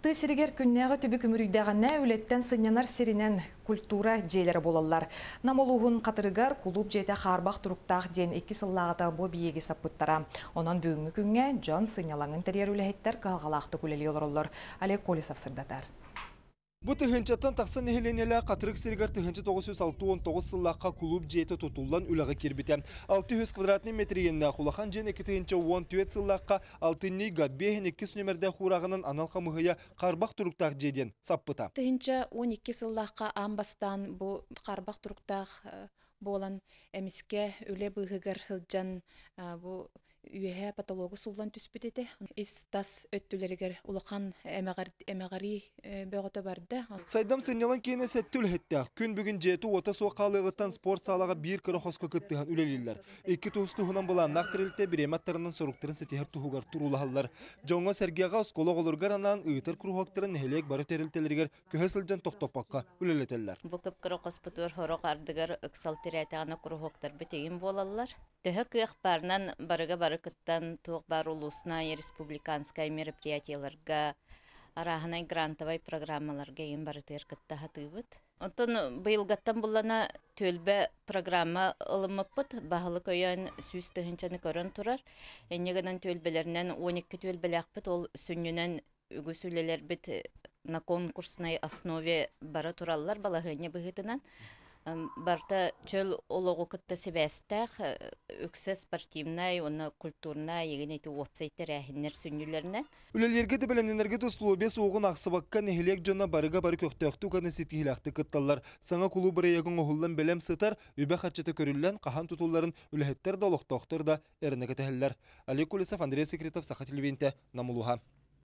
Тыа сиригэр күннээҕи түбүк үмүрүйдэҕинэ, үлэттэн сынньанар сиринэн культура дьиэлэрэ буолаллар. Нам улууһун Хатырыгар кулууп дьиэтэ хаарбах туруктаах диэн 2 сыллааҕыта бу эбийиэги саппыттара. Онон бүгүҥҥү күҥҥэ дьон сынньалаҥын тэрийэр үлэһиттэр кыһалҕалаахтык үлэлии олороллор. Олег Колесов сырдатар. Бу тыһыынчаттан тахса нэһилиэнньэлээх Хатырык сиригэр 1969 сыллаахха кулууп дьиэтэ тутуллан үлэҕэ киирбитэ. 600 квадратный метр иэннээх улахан дьиэн 2014 сыллаахха алтынньыга 5 нүмердээх уурааҕынан анал хамыыһыйа харбах туруктаах дьиэ диэн саппыта. 1012 сыллаахха аан бастаан бу харбах туруктаах буолан эмискэ үлэ быыһыгар сылдьан бу үөһэ потологу суллан түспүт этэ. Ис-тас өттүлэригэр улахан эмэҕирии бөҕөтө барда. Сайдам сынньалаҥ киинэ сэттэ үлэһиттээх. Күн бүгүн дьиэтэ уота суох хаалыаҕыттан спорт саалаҕа биир кыра хоско кыттыһан үлэлииллэр. Икки тус-туһунан былааннаах тэрилтэ бириэмэ аттарынан соруктарын ситиһэр туһугар туруулаһаллар. Дьоҥҥо-сэргэҕэ оскуола оҕолоругар анаан ыытар куруһуоктарын нэһилиэк бары тэрилтэлэригэр көһө сылдьан тохтоппокко үлэлэтэллэр. Бу кып-кыра хоспутугар сорох ардыгар ыксал тирээтэҕинэ куруһуоктарбыт игин буолаллар. Төһө кыах баарынан барыга бары кыттан туох баар улуусная, республиканскай мероприятиеларга, арааһынай грантовай программаларга игин барытыгар кытта сатыыбыт. Оттон быйылгаттан буллана түөлбэ программа ылыммыппыт. Баһылык өйөөн 100 тыһыынчаны көрөн турар. Инньэ гынан түөлбэлэринэн 12 түөлбэлээхпит, ол сүнньүнэн үгүс үлэлэрбит на конкурсной основе бара тураллар балаһыанньа быһыытынан. Барыта чөл олоҕу кытта сибээстээх, үксэ спортивнай уонна культурнай игин ити уопсай тэрээһиннэр сүнньүлэринэн. Үлэлииргэ да бэлэмнэнэргэ да условия суоҕун аахсыбакка нэһилиэк дьоно барыга бары көхтөөхтүк уонна ситиһиилээхтик кытталлар. Саҥа кулууп бырайыагын оҥоһуллан бэлэм сытар, үбэ-харчыта көрүллэн хаһан тутулларын үлэһиттэр да олохтоохтор да эрэнэ кэтэһэллэр. Олег Колесов, Андрей Секретов, Саха телевидениетэ, Нам улууһа.